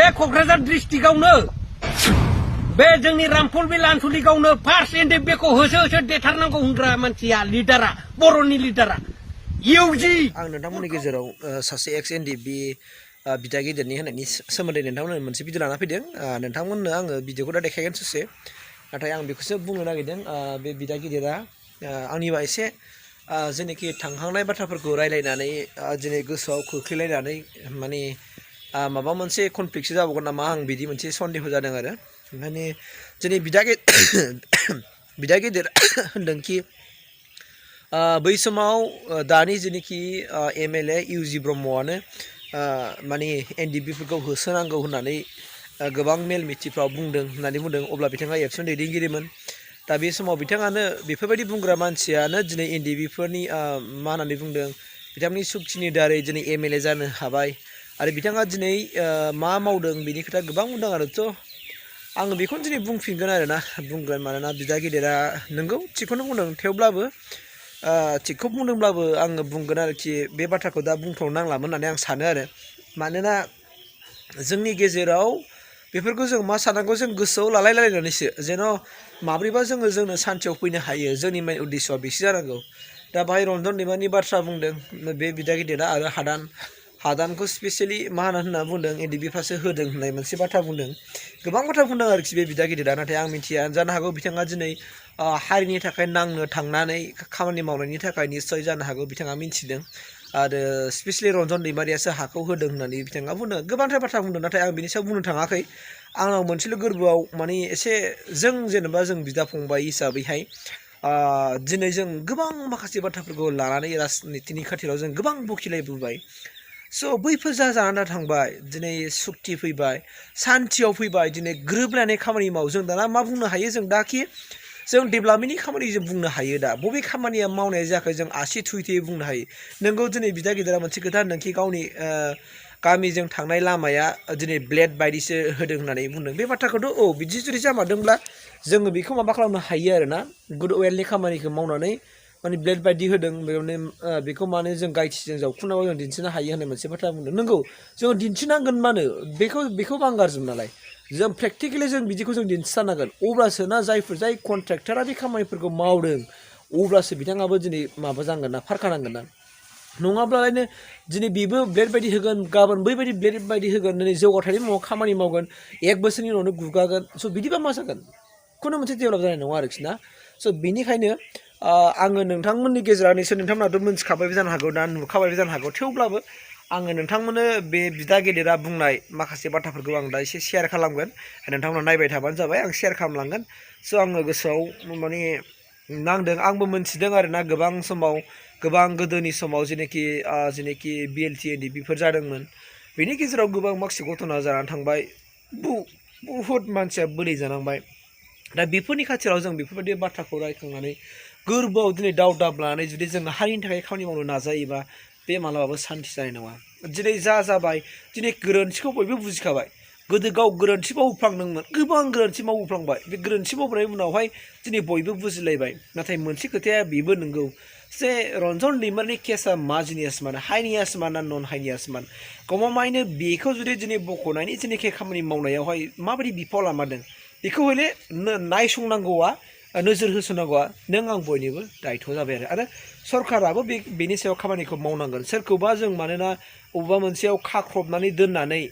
बे क'क्राझार डिस्ट्रिक्टआवनो बे जोंनि रामफल बिल आनसलिकआवनो फार्स्ट एनडिएफबिखौ होसो देथारनांगौ होनग्रा मानसिया लिडारा बर'नि लिडारा इउजि आं नोंथांमोननि गेजेराव सासे एक्स एनडिएफबि बिदा गिदिरनि होनायनि सोमोन्दै नोंथांमोननो मोनसे भिडिअ लाना फैदों नोंथांमोननो आङो भिडिअखौ दा देखायगोन ससे नाथाय आं बेखौसो बुंनो नागिरदों बे बिदा गिदिरा आंनिबा एसे जेनेखि थांखांनाय बाथ्राफोरखौ रायलायनानै दिनै गोसोआव खोख्लैलायनानै माने माबा मोनसे कनफ्लिक्टसो जाबावगोन नामा आं बिदि मोनसे सन्देह जादों आरो माने दिनै बिदा गिदिर होनदोंखि बै समाव दानि जेनेखि एमएलए इउजि ब्रह्मआनो माने एनडिएफबिफोरखौ होसोनांगौ होननानै गोबां मेल मिथिफ्राव बुंदों होननानै बुंदों अब्ला बिथाङा एबसुनि दैदेनगिरिमोन दा बे समाव बिथाङानो बेफोरबायदि बुंग्रा मानसियानो दिनै एनडिएफबिफोरनि मा होननानै बुंदों बिथांनि सुक्तिनि दारै दिनै एमएलए जानो हाबाय आरो बिथाङा दिनै मा मावदों बिनि खोथा गोबां बुंदों आरोथ' आङो बेखौनो दिनै बुंफिनगोन आरोना बुंगोन मानोना बिदा गिदिरा नोंगौ थिगखौनो बुंदों थेवब्लाबो थिगखौ बुंदोंब्लाबो आङो बुंगोन आरोखि बे बाथ्राखौ दा बुंथ'नो नांलामोन होननानै आं सानो आरो मानोना जोंनि गेजेराव बेफोरखौ जों मा साननांगौ जों गोसोआव लालायलायनानैसो जेन' माब्रैबा जोंनो सान्थियाव फैनो हायो जोंनि मेन उद्देश्यआ बेसो जानांगौ दा बाहाय रन्जन दैमारिनि बाथ्रा बुंदों बे बिदा गिदिरा आरो हादानखौ स्पेसियेलि मा होनना बुंदों एनडिएफबिफ्रासो होदों होननाय मोनसे बाथ्रा बुंदों गोबां बाथ्रा बुंदों आरोखि बे बिदा गिदिरा नाथाय आं मिथिया जानो हागौ बिथाङा दिनै हारिनि थाखाय नांनो थांनानै खामानि मावनायनि थाखाय निस्सय जानो हागौ बिथाङा मिथिदों आरो स्पेसियेलि रन्जन दैमारियासो हाखौ होदों होननानै बिथाङा बुंदों गोबांथार बाथ्रा बुंदों नाथाय आं बिनि सायाव बुंनो थाङाखै आंनाव मोनसेल' गोरबोआव माने एसे जों जेनेबा जों बिदा फंबाय हिसाबैहाय दिनै जों गोबां माखासे बाथ्राफोरखौ लानानै राजनितिनि खाथिराव जों गोबां बखिलायबोबाय स' बैफोर जानानै थांबाय दिनै सुक्ति फैबाय सान्थियाव फैबाय दिनै गोरोबलायनाय खामानि माव जों दाना मा बुंनो हायो जों दाखि जों डेभेलपमेन्टनि खामानि जों बुंनो हायो दा बबे खामानिया मावनाय जायाखै जों आसि थुयै बुंनो हायो नोंगौ दिनै बिदा गिदिरा मोनसे खोथा होनदोंखि गावनि गामिजों थांनाय लामाया दिनै ब्लेड बायदिसो होदों होननानै बुंदों बे बाथ्राखौथ' बिदि जुदि जामारदोंब्ला जोङो बेखौ माबा खालामनो हायो आरोना गुड वेलनि खामानिखौ मावनानै माने ब्लेड बायदि होदों बेखौ माने जों गायथिजों जावखुनायाव जों दिन्थिनो हायो होननाय मोनसे बाथ्रा बुंदों नंगौ जों दिन्थिनांगोन मानो बेखौ बांगारजोब नालाय जों प्रेक्टिकेलि जों बिदिखौ जों दिन्थिथारनांगोन अब्लासो ना जाय कन्ट्रेक्टरा बे खामानिफोरखौ मावदों अब्लासो बिथाङाबो दिनै माबा जागोन ना फारखानांगोन ना नङाब्लालायनो दिनै बेबो ब्लेड बायदि होगोन गाबोन बैबायदि ब्लेड बायदि होगोन दिनै जौगाथायनि मुङाव खामानि मावगोन 1 बोसोरनि उनावनो गुगागोन स' बिदिबा मा जागोन खुनु मोनसे डेभेलप जानाय नङा आरोखि ना स' बेनिखायनो आङो नोंथांमोननि गेजेराव निसय नोंथांमोनाथ' मोनथिखाबायबो जानो हागौ दा नुखाबायबो जानो हागौ थेवब्लाबो आङो नोंथांमोननो बे बिदा गेदेरा बुंनाय माखासे बाथ्राफोरखौ आं दा एसे शेयार खालामगोन नोंथांमोना नायबाय थाबानो जाबाय आं शेयार खालामलांगोन स' आङो गोसोआव माने नांदों आंबो मोनथिदों आरोना गोबां समाव गोबां गोदोनि समाव जेनेखि बिएलटि एनडिएफबिफोर जादोंमोन बेनि गेजेराव गोबां माखासे घटना जानानै थांबाय बुहुद मानसिया बोलि जानांबाय दा बेफोरनि खाथियाव जों बेफोरबायदि बाथ्राखौ रायखांनानै गोरबोआव दिनै दाव लानानै जुदि जों हारिनि थाखाय खामानि मावनो नाजायोबा बे मालाबाबो सान्थि जानाय नङा दिनै जाबाय दिनै गोरोन्थिखौ बयबो बुजिखाबाय गोदो गाव गोरोन्थि मावफ्लांदोंमोन गोबां गोरोन्थि मावफ्लांबाय बे गोरोन्थि मावनायनि उनावहाय दिनै बयबो बुजिलायबाय नाथाय मोनसे खोथाया बेबो नंगौ जे रन्जन दैमारिनि केसा मा जिनियासमान हाइनियासमान ना नन हाइनियासमान गमामायैनो बेखौ जुदि दिनै बख'नायनि जेनेखि खामानि मावनायावहाय माबायदि बिफाव लामारदों बेखौ हले नायसंनांगौआ नोजोर होसोनांगौआ नों आं बयनिबो दायथ' जाबाय आरो सरकाराबो बेनि सायाव खामानिखौ मावनांगोन सोरखौबा जों मानोना बबेबा मोनसेयाव खाख्रबनानै दोननानै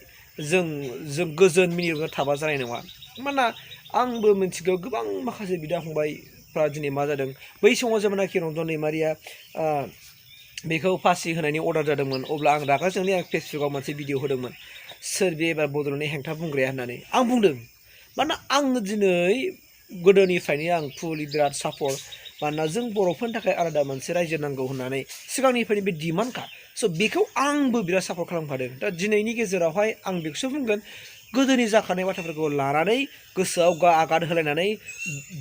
जों गोजोन मिनिनो थाबा जानाय नङा मानोना आंबो मिथिगौ गोबां माखासे बिदा फंबायफ्रा दिनै मा जादों बै समाव जेब्लानाखि रन्जन दैमारिया बेखौ फासि होनायनि अर्डार जादोंमोन अब्ला आं रागा जोंनाय आं फेसबुकाव मोनसे भिडिअ होदोंमोन सोर बे एबार बड'लेण्डनि हेंथा बुंग्राया होननानै आं बुंदों मानोना आङो दिनै गोदोनिफ्रायनो आं फुलि बिराद सापर्ट मानोना जों बर'फोरनि थाखाय आलादा मोनसे रायजो नांगौ होननानै सिगांनिफ्रायनो बे डिमान्डखा स' बेखौ आंबो बिराद सापर्ट खालामखादों दा दिनैनि गेजेरावहाय आं बेखौसो बुंगोन गोदोनि जाखानाय बाथ्राफोरखौ लानानै गोसोआव आगाद होलायनानै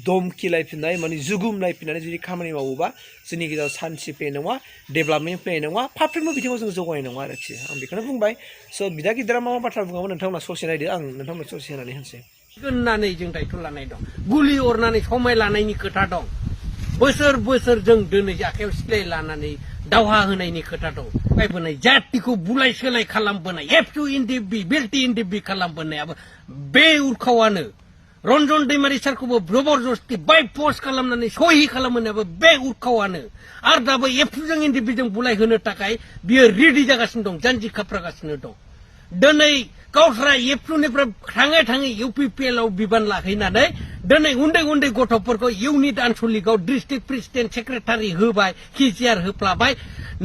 दमखिलायफिननाय माने जुगुमलायफिननानै जुदि खामानि मावोबा जोंनि गेजेराव सान्थि फैनाय नङा डेभेलपमेन्ट फैनाय नङा फारफ्रोमबो बिथिङाव जों जौगानाय नङा आरोखि आं बेखौनो बुंबाय स' बिदा गिदिरा मा बाथ्रा बुङामोन नोंथांमोना ससे नायदो आं नोंथांमोना ससे होनानै होनसै होननानै जों दायथ' लानाय दं गुलि अरनानै समाय लानायनि खोथा दं बोसोर जों दिनै आखायाव सिलाय लानानै दावहा होनायनि खोथा दं बायबोनाय जातिखौ बुलाय सोलाय खालामबोनाय एबसु इन्डिबि बेल्टि इन्डिबि खालामबोनायाबो बे उरखावानो रन्जन दैमारि सारखौबो जबरदस्ति बाय पस्ट खालामनानै सहि खालामहोनायाबो बे उरखावानो आरो दाबो एबसुजों इन्डिबिजों बुलाय होनो थाखाय बियो रेडि जागासिनो दं जानजि खाफ्रागासिनो दं दिनै गावस्रा एबसुनिफ्राय थाङै थाङै इउपिपिएल आव बिबान लाहैनानै दिनै उन्दै उन्दै गथ'फोरखौ इउनिट आनसलिकआव डिस्ट्रिक्ट प्रेसिडेन्ट सेक्रेटारि होबाय केजिआर होफ्लाबाय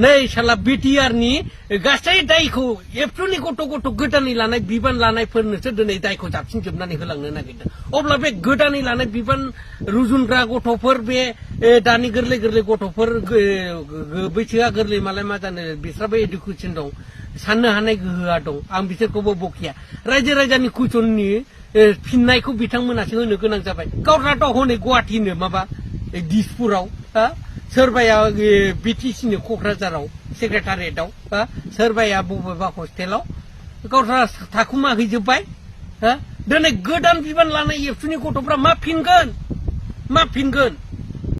नै साला बिटिआरनि गासै दायखौ एबसुनि गथ' गोदानै लानाय बिबान लानायफोरनोसो दिनै दायखौ जाबसिनजोबनानै होलांनो नागिरदों अब्ला बे गोदानै लानाय बिबान रुजुनग्रा गथ'फोर बे दानि गोरलै गथ'फोर बैसोआ गोरलै मालाय मा जानो बिस्राबो इडुकेसन दं साननो हानाय गोहोआ दं आं बिसोरखौबो बखिया रायजो राजानि कुइसननि फिननायखौ बिथांमोनासो होनो गोनां जाबाय गावस्राथ' हनै गुवाहाटिनो माबा दिसपुराव सोरबाया बिटिसिनो क'क्राझाराव सेक्रेटारियेटआव सोरबाया बबेबा हस्टेलाव गावस्रा थाखुमा हैजोब्बाय दिनै गोदान बिबान लानाय एबसुनि गथ'फ्रा मा फिनगोन